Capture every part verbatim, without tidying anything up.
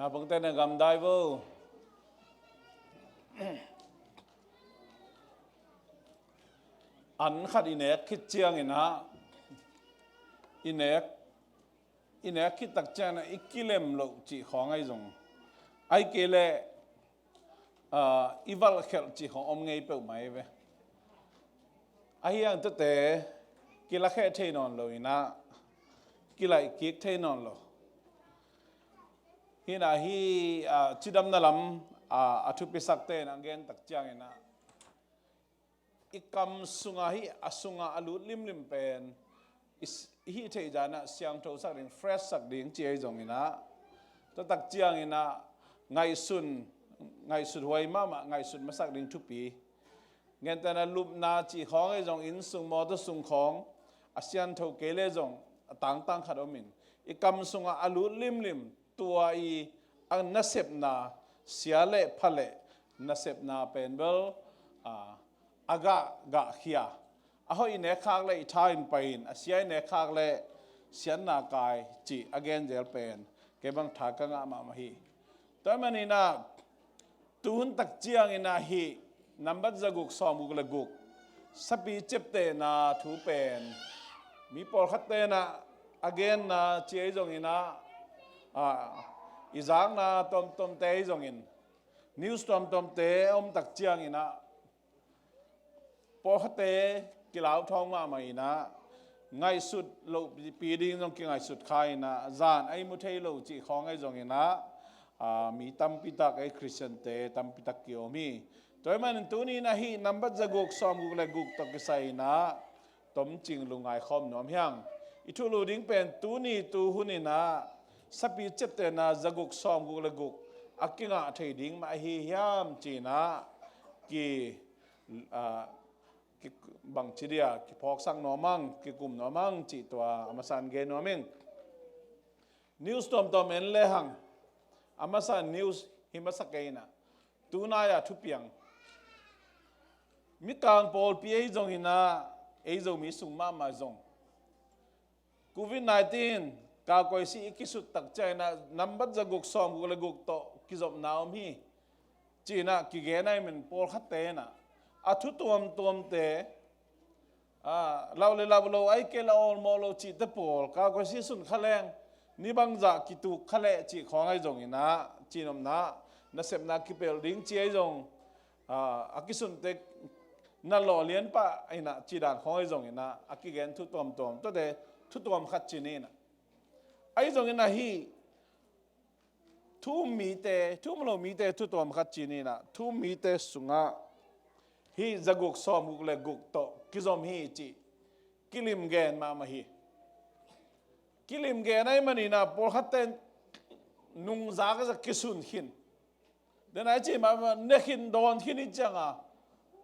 A bangte na gamdai vo. An khat i nek khit ciangin ah, i nek, i nek khit tak ciangin ah i kilem loh cih khawng ahi zong, ahih kei leh, ah, i valhkhelh cih khawng om ngei peuhmah hi ve. Ahi hang tuate kilakheh thei nawn lo in ah, kilaih kik thei nawn lo. Hi in ah hih, ah, cidamna lam, ah, a thupisakte in a gen tak ciangin ah, i kam sungah hih a sungah a lut limlim pen i s-, i hih theih zah in ah siangthosak ding, fresh sak ding ci ahi zongin ah, tua tak ciangin ah ngaihsun, ngaihsut huai mahmah, ngaihsut masak ding thupi. Gentehna lupna cih khawng ahi zong, inn sung, mawtaw sung khawng a siangtho kei leh zong a tangtang khat om in, i kam sungah a lut limlim, tua i a nasepna, sia le pha le nasepna pen bel, a, a gah, gahkhia. A hoih i nek khak leh i tha in pai in, a sia i nek khak leh siatna kai cih a gen zel pen kei bang tha ka ngah mahmah hi. Tua ahih manin ah, tuhun tak ciangin ah hih nambat zaguk sawmguk le guk, sapi ciaptehna thu pen mi pawlkhatte in ah a genna ci ahi zongin ah, ah, i zakna tuamtuamte ahi zongin, news tuamtuamte a om tak ciangin ah, pawlkhatte kilau thawng mahmah in ah, ngaihsut lohpi ding zong kingaihsut kha in ah, zan a i mu thei lo cih khawng ahi zongin ah, aa, mi tampi tak, ei Khristiante tampi tak ki-om hi. Tua ahih manin tuni in ah hih nambat zaguk sawmguk le guk tawh kisai in ah tomcing lungngai khawm nuam hi hang. I thulu ding pen tuni tuhun in ah sapi ciaptehna zaguk sawmguk le guk a kingah thei ding mah ahi hiam ci in ah ki, aa, ki, bangci dia kiphawksak nuam hang, kikum nuam hang cih tua a masa in gen nuam ing. News tuamtuam en lehang, a masa in news hi masa kei in ah, tunai-a thupiang, Mikang pawlpi ahi zongin ah, ei Zomi sung mahmah zong covid nineteen kalkoisi i kisut tak ciangin ah nambat zaguk sawmguk le guk tawh kizopna om hi ci in ah kigen ahih manin pawlkhatte in ah a thu tuamtuamte, ah, lau le lau lo, ahih kei leh awlmawh lo cihte pawl, kalkoisi sun kha leng ni bangzah kituk kha leh cih khawng ahi zongin ah, cihnopna, nasepna kipelh ding ci ahi zong, ah, a kisunte na lawh lianpah in ah, cih dan khawng ahi zongin ah, a kigen thu tuamtuam, tuate thu tuam khat ci ni in ah. Ahi zongin ah hih thu um mite, thu um lo mite thu tuam khat ci ni in ah, thu um mite sungah hih zaguk sawmguk le guk tawh kizom hi cih kilim gen mahmah hi. Kilim gen ahih manin ah pawlkhatte in nungzak a zak kisun khin. Den a i cih mah, ne khin dawn khin i ciang a,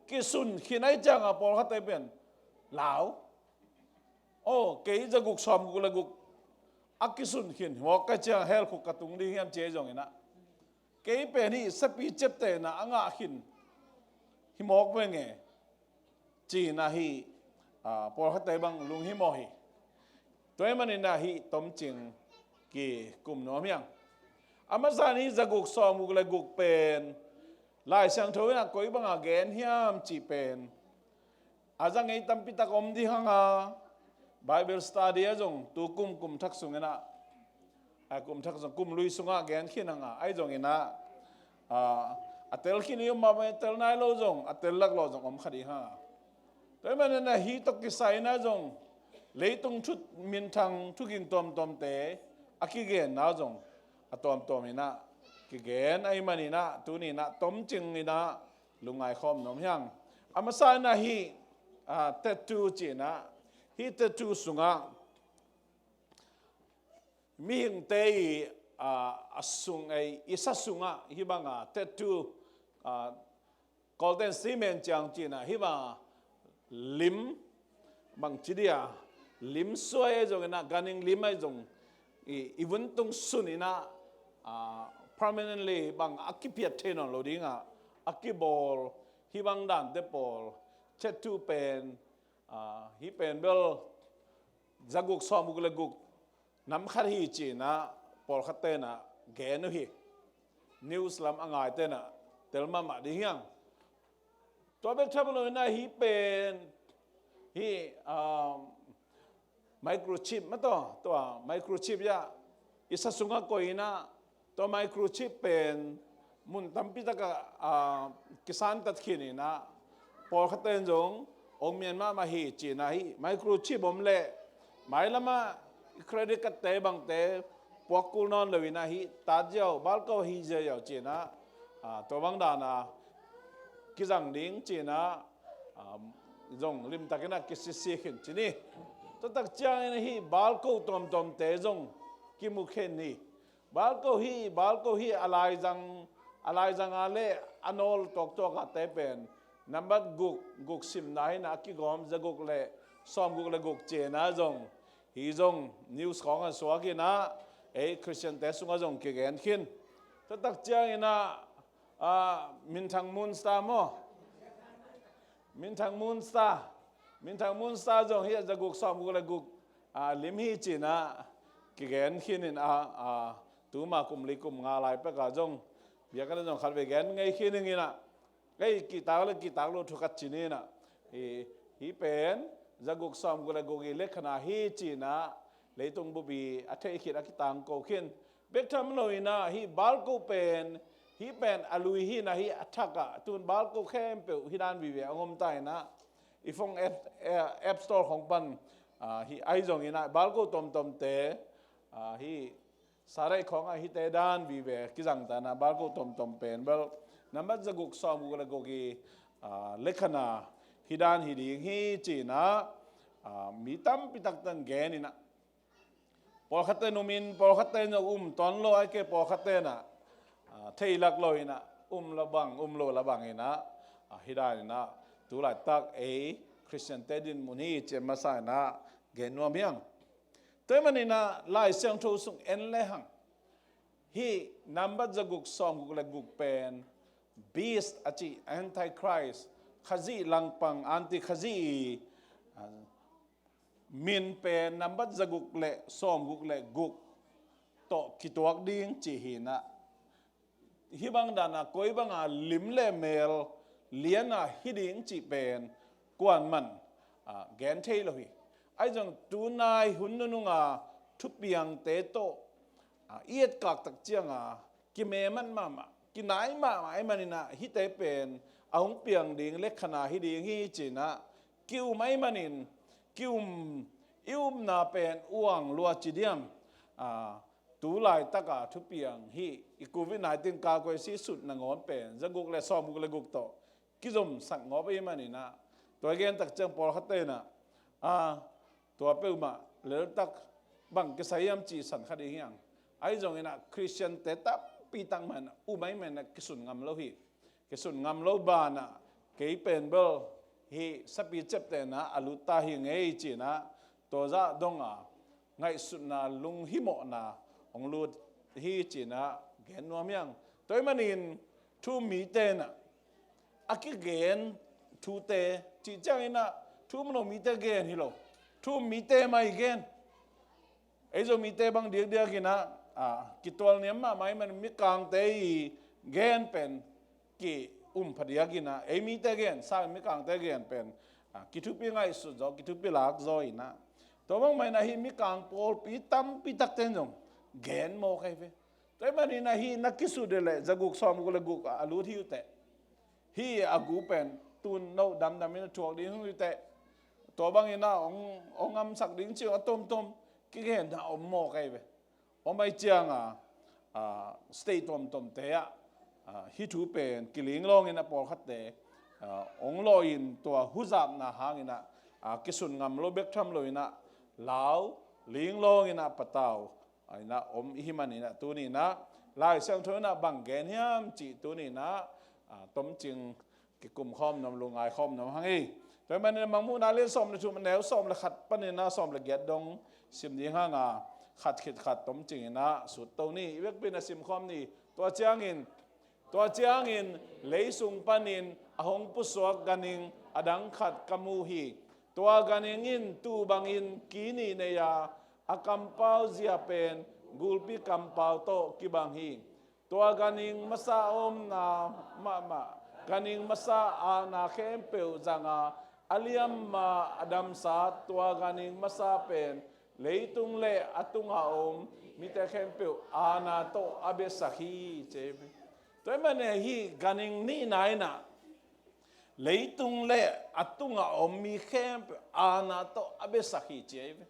kisun khin a i ciang a pawlkhatte pen lau. Aw, kei zaguk sawmguk le guk a kisun khin hi mawk ka ciang a hell khuk ka tung ding hiam ci ahi zongin ah, kei pen hih sapi ciaptehna a ngah khin hi mawk veng e ci in ah hih, ah, pawlkhatte bang lunghimawh hi. Tua ahih manin ah hih tomcing kikum nuam hi hang. A masa in hih zaguk sawmguk le guk pen Lai Siangtho in ah koi bangah gen hiam cih pen a za ngei tampi tak om ding hang a, Bible study ah zong tu kum, kum thak sungin ah, a kum thak sung, kum lui sungah gen khin hang a, ahi zongin ah, a, a tel khin i om mah bang, a tel nai lo zong, a tel lak lo zong om kha ding hang a. Tua ahih manin ah hih tawh kisai in ah zong leitung thu minthang thuging tuamtuamte a kigenna zong a tuamtuam in ah kigen ahih manin ah tuni in ah tomcing in ah lungngai khawm nuam hi hang. A masa in ah hih, ah, tattoo ci in ah, hih tattoo sungah mihingte i, ah, a sung, ei, i sa sungah hih banga tattoo, ah, Kawlten cement ciang ci in ah hih banga lim, bangci dia, lim suai ahi zongin ah, ganhing lim ahi zong, i, i vuntung sun in ah, ah, permanently bang a kiphiat thei nawn lo ding a, a kibawl hih bang dante pawl, tattoo pen, ah, hih pen bel zaguk sawmguk le guk nam khat hi ci in ah pawlkhatte in ah gen uh hi. news lam a ngaite na tel mahmah ding hiang. Tua bek tham lo in ah hih pen hih, um, microchip mah tawh, tua microchip ya i sa sungah koih in ah, tua microchip pen mun tampi takah, ah, kisantat khin in ah, pawlkhatte in zong ong mian mahmah hi ci in ah, hih microchip om leh mailamah credit card-te bangte puak kul nawn lo in ah, hih tat ziau, balko hi ziau ci in ah, ah, tua bang dan a kizang ding ci in ah, ah, zong limtak in ah kisisi khin ci ni. Tua tak ciangin hih balko tuamtuamte zong kimu khin hi. Balko hi, balko hi, a laizang, a laizang a leh a nawl tuaktuak a te pen nambat guk, guk simna hi in ah, a kigawm za guk leh sawm guk leh guk ci in ah zong, hih zong news khawng a suak in ah, ei Khristiante sungah zong kigen khin. Tua tak ciangin ah, ah, minthang moon star maw? Minthang moon star, minthang moon star zong hih a za guk sawm guk leh guk, ah, lim hi ci in ah kigen khin in ah, ah, tuma kum li kum nga lai pek ah zong biakna zong khatvei gen ngei khin ing in ah, ei kihtak leh kihtak lo thu khat ci ni in ah, hih, hih pen za guk sawm guk leh guk i lekkhana hi ci in ah leitung bup i a theih khit a kitangko khin. Bek tham lo in ah hih balko pen, hih pen a lui hi in ah, hih a thak ah tun balko khempeuh hih dan vive a ngom ta in ah, i phone app, eh, app store khawng pan, ah, hih ahi zong in ah balko tuamtuamte, ah, hih saraih khawng ah hihte dan vive kizang ta in ah, balko tuamtuam pen bel nambat za guk sawm guk leh guk i, ah, lekkhana hih dan hi ding hi ci in ah, ah, mi tampi takte in gen in ah, pawlkhatte in um in, pawlkhatte in um tuan lo, ahih kei leh pawlkhatte in ah, ah, thei lak lo in ah, um la bang, um lo la bang in ah, ah, hih dan in ah tu laitak ei Khristiante dinmun hi ci masa in ah gen nuam hiang. Tua ahih manin ah Lai Siangtho sung en lehang, hih nambat za guk sawm guk leh guk pen beast a cih, antichrist, Khazih langpang, anti-Khazih i, ah, min pen nambat za guk leh sawm guk leh guk tawh kituak ding ci hi in ah, hih bang dan a koi bang a lim leh mel lian a hi ding cih pen kuaman, ah, gen thei lo hi. Ahi zong tunai hun nunung a thupiangte tawh, ah, i etkak tak ciang a kimemat mahmah, kinai mahmah ahih manin ah hihte pen a hong piang ding lekkhana hi ding hi ci in ah ki-um ahih manin, ki-um, i upna pen uang lua ci diam, ah, tu laitak a thupiang hih i covid nineteen kal koih sih sut nangawn pen za guk leh sawm guk leh guk tawh kizomsak ngawp ahih manin ah, tua gen tak ciang pawlkhatte in ah, ah, tua peuhmah leltak bang kisai hiam cih san kha ding hiang. Ahi zong in ah Khristiante tampi tak mah in ah um ahih manin ah kisun ngam lo hi. Kisun ngam lo ban ah kei pen bel hih sapi ciaptehna a lut ta hi ing ei ci in ah, tua zah dong a ngaihsutna, lunghimawhna hong lut hi ci in ah gen nuam hiang. Tua ahih manin thu-um mite in ah a kigen thute cih ciangin ah thu-um lo mite gen hi lo, thu-um mite mah i gen. Ei Zomite bang diakdiak in ah, ah, kitual niam mahmah ahih manin mikangte i gen pen ki-um phadiak in ah, ei mite gen, sa mikangte gen pen, ah, kithupi ngaihsut zaw, kithupi lak zaw in ah, tua bang mah in ah hih mikang pawlpi tampi takte in zong gen mawk ahi ve. Tua ahih manin ah hih na kisut leh za guk sawm guk leh guk a lut hi uh teh, hih a gu pen tun no damdam in a thuak ding hi uh teh, tua bang in ah hong, hong ngamsak ding cih a tomtom kigenna om mawk ahi ve. Om ahih ciang a, ah, state tuamtuamte ah, ah, hih thu pen kiling lawng in ah pawlkhatte, ah, hong lawh in tua huzapna hang in ah, ah, kisun ngam lo bek tham lo in ah lau ling lawng in ah patau, ah, in ah om i hih manin ah tuni in ah Lai Siangtho in ah bang gen hiam cih tuni in ah, ah, tomcing kikum khawm nuam, lungngai khawm nuam hang hi. Tua ahih manin ah Mangmuhna lian sawm leh thum, a neu sawm leh khat panin ah sawm leh giat dong sim ding hang a, khat khit khat tomcing in ah sut to ni. I vekpi in ah sim khawm ni. Tua ciangin, tua ciangin lei sung panin a hong pusuak ganhing a dang khat ka mu hi. Tua ganhing in tuu bangin ki nih nei a, a kampau zia pen gulpi kampau tawh kibang hi. Tua ganhing masa omna mahmah, ganhing masa aana khempeuh zanga, a liamma a damsa tua ganhing masa pen leitung le a tunga om mite khempeuh aana tawh a biasak hi, ci hi ve. Tua ahih manin hih ganhing nihna in ah leitung le a tunga om mi khempeuh aana tawh a biasak hi, ci hi ve.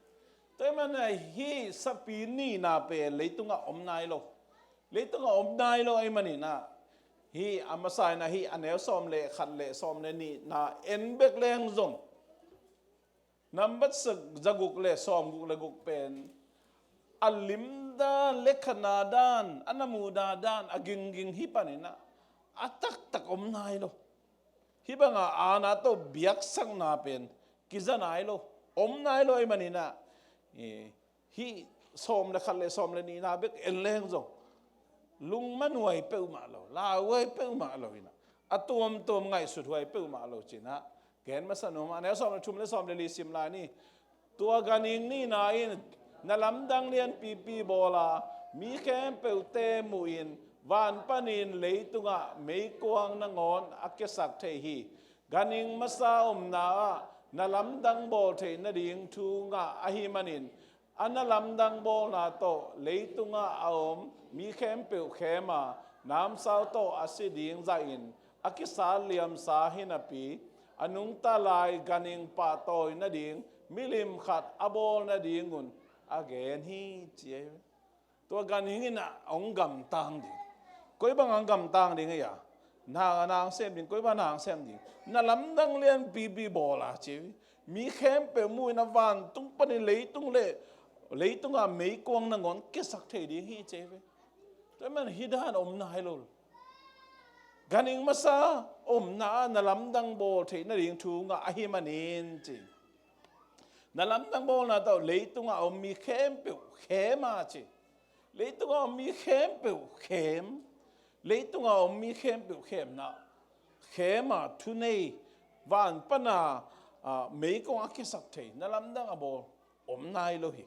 Tua ahih manin hih sapi nihna pen leitungah om nai lo. Leitungah om nai lo ahih manin ah, hih a masa in ah hih a neu sawm le khat le sawm le nihna en bek leng zong, nambat sa-, zaguk le sawmguk le guk pen a limdan, le khatna dan, a na muhna dan a gingging hi panin ah, a taktak om nai lo. Hih banga aana tawh biaksakna pen kiza nai lo, om nai lo ahih manin ah, eh, hih sawm le khat le sawm le nihna bek en leng zong lungman huai peuhmah lo, lauhuai peuhmah lo in ah, a tuamtuam ngaihsut huai peuhmah lo ci-in ah gen masa nuam a, neu sawm le thum le sawm le li sim lai ni. Tua ganhing nihna in na lamdang lianpipi bawl a, mi khempeuhte muhin van panin leitungah meikuang nangawn a kiasak thei hi. Ganhing masa omna ah na lamdang bawl theih nading thu ngah ahih manin, a na lamdang bawlna tawh leitungah a om mi khempeuh khem a, namsau tawh a si ding zahin a kisat liamsa hi napi, a nungta lai ganhing pahtawi nading milim khat a bawl nadingun a gen hi, ci hi. Tua ganhing in ah hong gamtang ding. Koi bang hong gamtang ding hi a? Na, na hong sem ding, koi bang na hong sem ding? Na lamdang lianpipi bawl a, ci hi. Mi khempeuh muhin a vantung panin leitung le, leitungah meikuang nangawn kiasak thei ding hi, ci hi ve. Tua ahih manin hih dan om nai lo. Ganhing masa omna ah na lamdang bawl theih nading thu ngah ahih manin ci. Na lamdang bawlna tawh leitungah a om mi khempeuh khem a, ci. Leitungah a om mi khempeuh khem. Leitungah a om mi khempeuh khemna, khem a, thunei, van pana, ah, meikuang a kiasak thei, na lamdang a bawl om nai lo hi.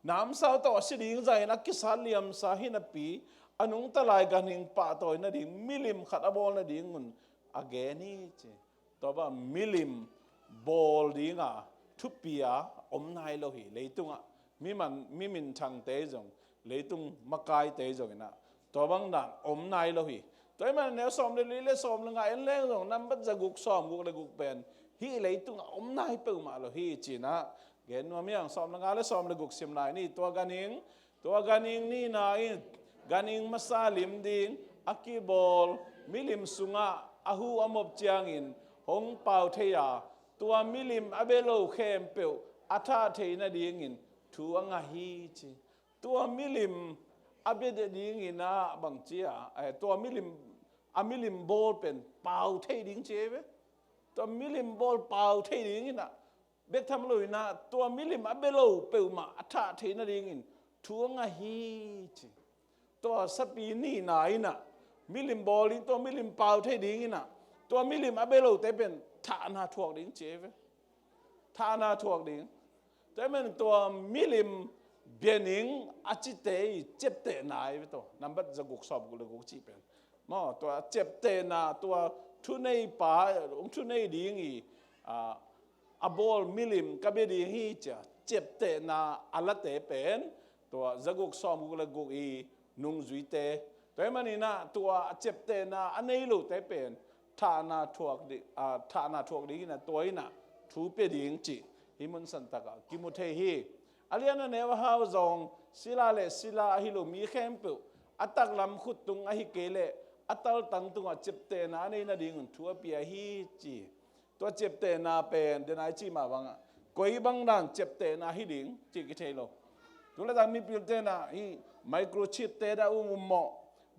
Namsau tawh a si ding zahin a kisat liamsa hi napi, a nungta lai ganhing pahtawi nading milim khat a bawl nadingun a gen hi, ci. Tua bang milim bawl dinga thupi a om nai lo hi. Leitungah mi man, mi minthangte zong, leitung makaite zong in ah tua bang dan om nai lo hi. Tua ahih manin neu sawm le li le sawm le nga en leng zong, nambat zaguk sawmguk le guk pen hih leitungah om nai peuhmah lo hi, ci-in ah gen nuam hi hang. Sawm le nga le sawm le guk sim lai ni. Tua ganhing, tua ganhing nihna in ganhing masa lim ding a kibawl milim sungah a hu a mop ciangin hong pau thei a, tua milim a bia lo khempeuh a thah theih nadingin thu a ngah hi, ci. Tua milim a bia dingin ah bang ci a, eh, tua milim, a milim bawl pen pau thei ding ci hi ve. Tua milim bawl pau thei dingin ah, bek tham lo in ah, tua milim a bia lo peuhmah a thah theih nadingin thu a ngah hi, ci. Tua sapi nihna in ah milim bawl ding, tua milim pau thei dingin ah, tua milim a bia lote pen thahna thuak ding ci hi ve. Thahna thuak ding. Tua ahih manin tua milim bia ning a cite i ciaptehna hi ve, tua nambat zaguk sawmguk le guk cih pen. Maw, tua ciaptehna, tua thuneipa, hong thunei ding i, ah, a bawl milim ka bia ding hi, ci a ciaptehna a late pen tua zaguk sawmguk le guk i nungzuite. Tua ahih manin ah tua a ciaptehna a nei lote pen thahna thuak di-, ah, thahna thuak dingin ah tua in ah thu pia ding cih hih mun santak ah kimu thei hi. A lian a neu a hau zong, sila le sila ahi lo mi khempeuh a taklam khut tung ahi kei leh a taltang tungah ciaptehna a nei nadingun thu a pia hi, ci. Tua ciaptehna pen, denai cih mah bangah, koi bang dan ciaptehna hi ding cih kithei lo. Tu laitak mipilte in ah hih microchip te dan um, um mawh,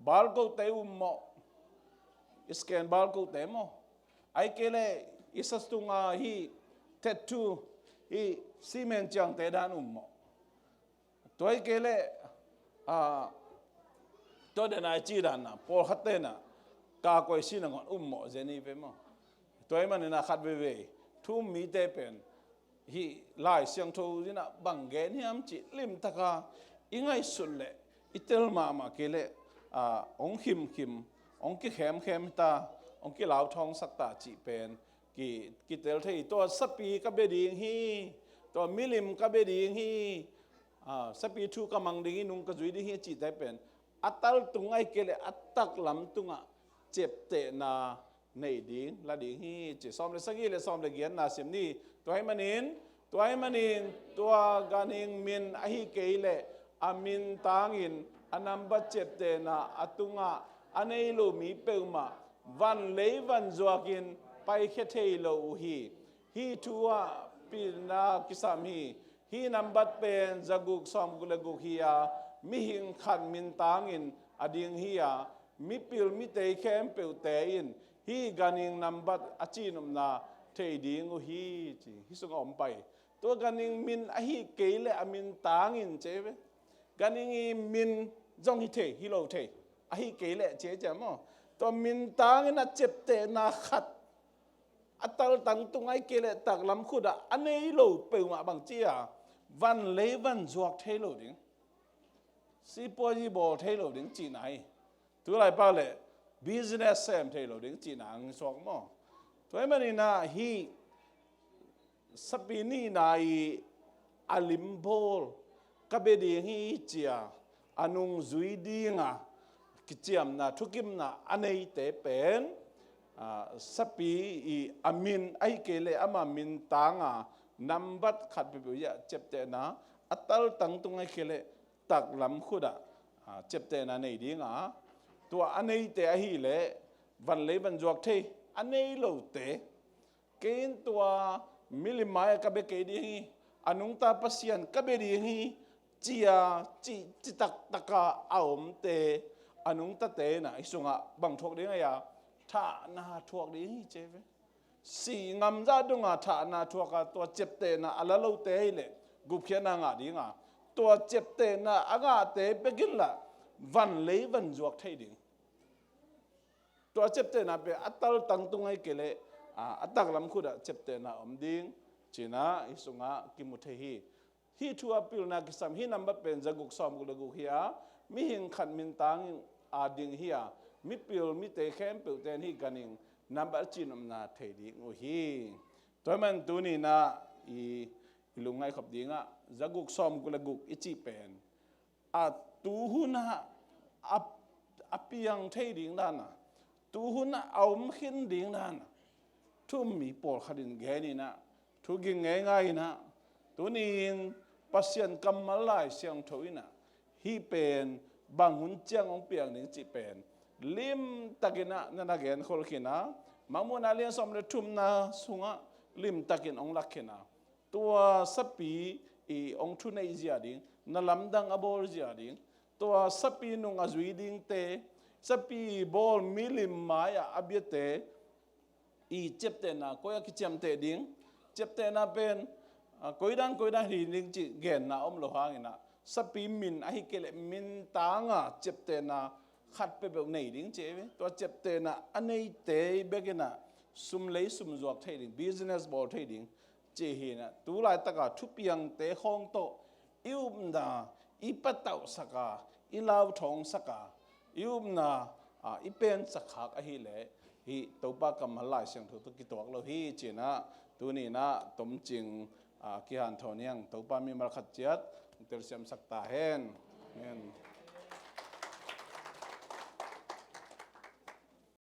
barcode te um mawh, scan barcode te maw. Ahih kei leh i sa tungah hih tattoo, hih cement ciangte dan um mawh. Tua ahih kei leh, ah, tua denai cih dan ah, pawlkhatte in ah, ka koi si nangawn um mawh zen hi ve maw. Tua ahih manin ah khat veivei thu um mite pen, hih Lai Siangtho in ah bang gen hiam cih limtaka i ngaihsut leh, i tel mahmah kei leh, ah, hong khimkhim, hong kikhemkhem ta, hong kilauthawngsak ta cih pen ki, kitel thei. Tua sapi ka bia ding hi, tua milim ka bia ding hi, ah, sapi thu ka mang ding hi, nung ka zui ding hi cihte pen a tal tung ahih kei leh a taklam tungah ciaptehna nei ding, la ding hi ci. Sawm le sagih le sawm le giatna sim ni. Tua ahih manin, tua ahih manin, tua ganhing min ahih kei leh a min tangin a nambat ciaptehna a tungah a nei lo mi peuhmah van lei van zuakin paikhia thei lo uh hi. Hih thu ah pilna kisam hi. Hih nambat pen zaguk sawmguk le guk hi a, mihing khat min tangin a ding hi a, mipil mitei khempeuhte in hih ganhing nambat a cihnopna thei ding uh hi ci. Hih sungah om pai. Tua ganhing min ahih kei leh a min tangin ci ve. Ganhing i min zong hi thei, hi lo thei. Ahih kei leh ci a ci a maw. Tua min tangin a ciaptehna khat a taltang tung ahih kei leh taklam khut ah a nei lo peuhmah bang ci a, van lei van zuak thei lo ding, sipuazi bawl thei lo ding cihna hi. Tulai pak leh business sem thei lo ding cihna ang suak maw. Tua ahih manin ah hih sapi nihna i a lim bawl ka bia ding hi ci a, a nungzui ding a kiciamna, thukimna a neite pen, ah, sapi i a min ahih kei leh ama min tanga nambat khat peuhpeuh i a ciaptehna a taltang tung ahih kei leh taklam khut ah, ah, ciaptehna nei ding a, tua a neite ahih leh van lei van zuak thei, a nei lote, kei in tua milim mai-ah ka bia kei ding hi, a nungta Pasian ka bia ding hi, ci a, ci, citak taka a omte, a nungtate in ah hih sungah bang thuak ding a, thahna thuak ding hi ci ve. Sih ngamzah dongah thahna thuak a, tua ciaptehna a la lote ahih leh gupkhiatna ngah ding a, tua ciaptehna a ngahte bek in lah van lei van zuak thei ding. Tua ciaptehna pen a taltang tung ahih kei leh, a, a taklam khut ah ciaptehna om ding cihna hih sungah kimu thei hi. Hih thu a pilna kisam, hih nambat pen zaguk sawmguk le guk hi a, mihing khat min tangin a ding hi a, mipil mitei khempeuhte in hih ganhing nambat a cihnopna thei ding uh hi. Tua ahih man tuni in ah i, i lungngaih khop dingah zaguk sawmguk le guk i cih pen a tuhun ah a, a piang thei ding dan a, tuhun ah a om khin ding dan a, thu-um mi pawlkhat in gen in ah, thu ging ngeingai in ah, tuni-in Pasian kammal Lai Siangtho in ah hih pen bang hun ciang hong piang ding cih pen limtakin ah na na genkhol khin a, Mangmuhna lian sawm le thumna sungah limtakin hong lak khin a, tua sapi i hong thuneih zia ding, na lamdang a bawl zia ding, tua sapi nung a zui dingte, sapi bawl milim mai-ah a biate i ciaptehna koi a kiciamteh ding, ciaptehna pen, a, koidan koidan hi ding cih genna om lo hangin ah, sapi min ahih kei leh min tanga ciaptehna khat peuhpeuh nei ding ci ei ve. Tua ciaptehna a neite bek in ah sum lei sum zuak thei ding, business bawl thei ding ci hi in ah, tu laitaka thupiangte khawng tawh i upna i patauhsak a, i lauthawngsak a, i upna, a, i pensak khak ahih leh hih Topa kammal Lai Siangtho tawh kituak lo hi ci in ah, tuni in ah tomcing, a, kihanthawn hi hang. Topa mimal khat ciat telsiamsak ta hen. Amen.